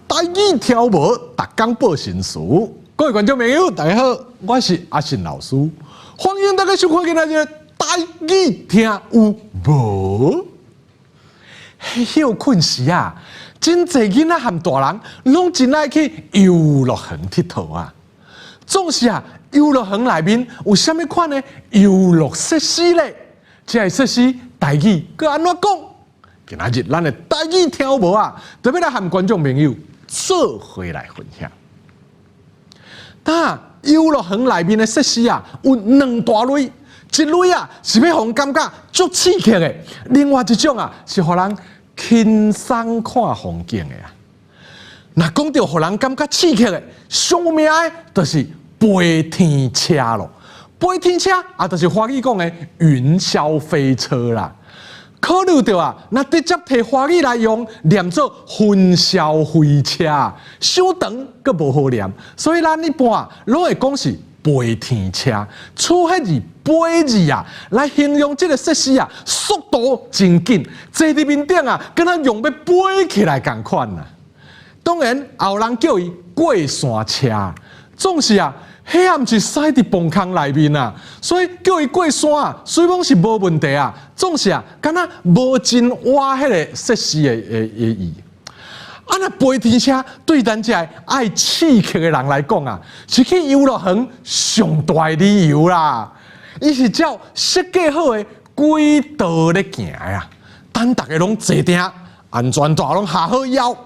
台語聽有無，逐工報新詞。各位觀眾朋友，大家好，我是阿信老師，歡迎大家收看今仔日台語聽有無。歇睏時啊，真濟囡仔和大人攏真愛去遊樂園𨑨迌啊。總是啊，遊樂園內面有啥物款的遊樂設施咧？這个設施台語閣按怎講？今仔日咱的台語聽有無啊？特別來和觀眾朋友做伙來分享。但遊樂園內面的設施啊，有兩大類，一類啊是欲予人感覺足刺激的，另外一種啊是予人輕鬆看風景的啊。若講著予人感覺刺激的，上有名的就是飛天車囉。飛天車啊，就是華語講的雲霄飛車啦。考慮著啊，若直接提華語來用，念做雲霄飛車，傷長閣無好念，所以咱一般攏會講是飛天車。取彼字飛字啊，來形容這个設施啊，速度真緊，坐佇面頂啊，敢若用欲飛起來仝款啊。當然，也有人叫伊過山車，總是啊，彼毋是駛佇磅空內面啊，所以叫伊過山啊，雖講是無問題啊，總是啊，敢若無真倚彼个設施的意。啊，若飛天車對咱這个愛刺激的人來講啊，是去遊樂園上大的理由啦。伊是照設計好的軌道咧行的啊，等逐家攏坐定，安全帶攏繫好以後，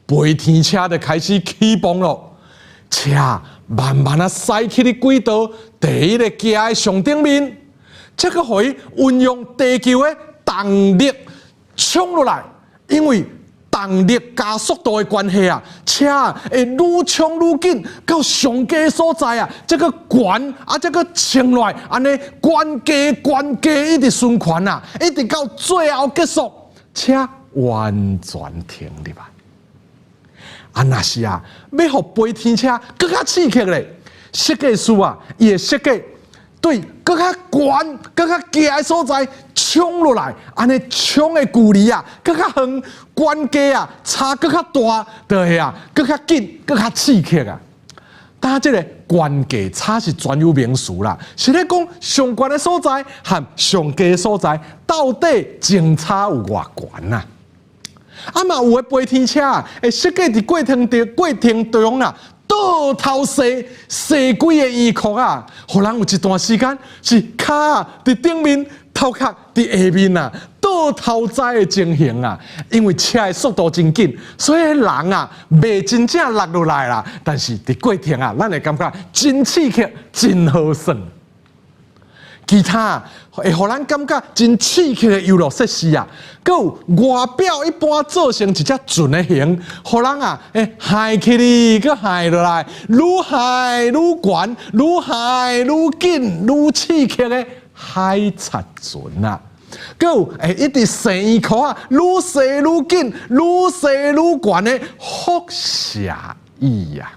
飛天車就開始起磅囉。車慢慢啊駛去佇軌道第一个行的上頂面，這閣予伊運用地球的動力衝落來，因為動力加速度的關係啊，車會愈衝愈緊，到上高所在啊，這閣懸啊，這閣衝落來，按呢懸低懸低一直循環啊，一直到最後結束，車完全停入來。啊，若是啊，欲予飛天車閣較刺激咧，設計師啊，伊會設計對閣較懸、閣較低的所在衝落來，按呢衝的距離啊，閣較遠，懸低啊，差閣較大，就會啊，閣較緊、閣較刺激啊。但這个懸低差是專有名詞啦，是咧講上懸的所在和上低的所在到底相差有偌懸啊？啊嘛有的飛天車會設計佇過程中啊，倒頭踅踅幾个圓箍啊，予人有一段時間是跤佇頂面，頭殼佇下面啊，倒頭栽的情形啊。因為車的速度真緊，所以人啊袂真正落落來啦。但是佇過程啊，咱會感覺真刺激，真好耍。其他會予咱感覺真刺激的遊樂設施啊，閣有外表一般做成一隻船的形，予人啊會迾起去，閣迾落來，愈迾愈懸，愈迾愈緊，愈刺激的海賊船啊，閣有會一直踅圓箍啊，愈踅愈緊，愈踅愈懸的輻射椅啊，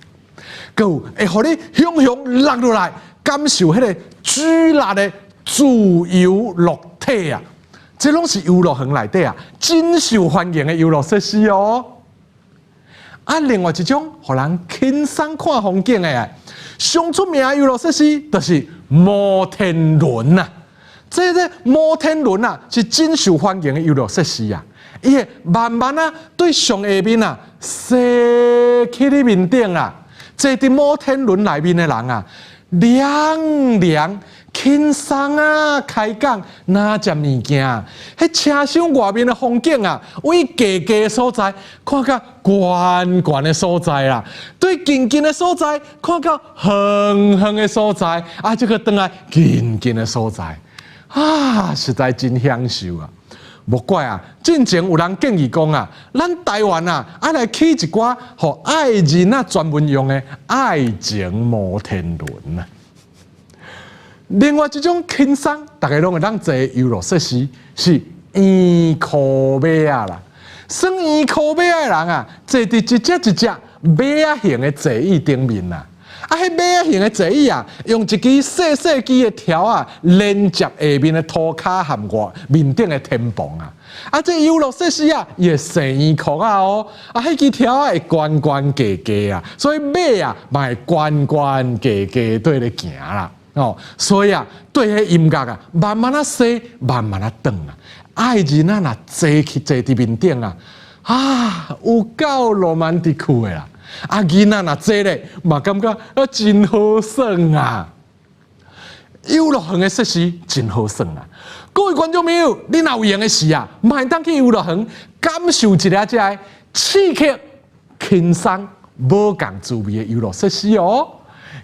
閣有會予你雄雄落落來，感受彼个巨力的自由落體啊，這攏是遊樂園內底啊，真受歡迎的遊樂設施哦。啊，另外一種予人輕鬆看風景的，上出名的遊樂設施就是摩天輪啊。這个摩天輪啊，是真受歡迎的遊樂設施啊。伊會慢慢啊，對上下面啊，踅去你面頂啊。坐佇摩天輪內面的人啊，涼涼輕鬆啊，開講若食物件，彼車廂外面的風景啊，對低低的所在看到懸懸的所在啦，對近近的所在看到遠遠的所在，啊，這閣轉來近近的所在，啊，實在真享受啊！莫怪啊，進前有人建議講啊，咱台灣啊，愛來起一寡予愛人仔專門用的愛情摩天輪啊。另外一種輕鬆，逐家攏會當坐遊樂設施是圓箍馬仔啦。耍圓箍馬仔的人啊，坐佇一隻一隻馬仔形的座椅頂面啊。啊，彼馬仔形的座椅啊，用一支細細支的條仔連接下面的塗跤和外面頂的天棚啊。啊，這遊樂設施啊，伊會生圓殼仔哦，啊，彼支柱仔會懸懸低低啊，所以馬啊嘛會懸懸低低綴咧行啦。哦，所以啊，綴彼音樂啊，慢慢仔細，慢慢仔轉啊。愛囡仔若坐去坐佇面頂啊，啊，有夠羅曼蒂克的啦！啊，囡仔若坐咧，嘛感覺啊真好耍啊！遊樂園的設施真好耍啊！各位觀眾朋友，你若有閒的時啊，嘛會當去遊樂園感受一下這个刺激、輕鬆、無仝滋味的遊樂設施哦。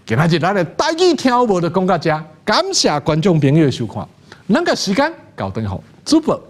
今仔日咱的台語聽有無就講到遮，感謝觀眾朋友的收看。咱個時間交轉予主播。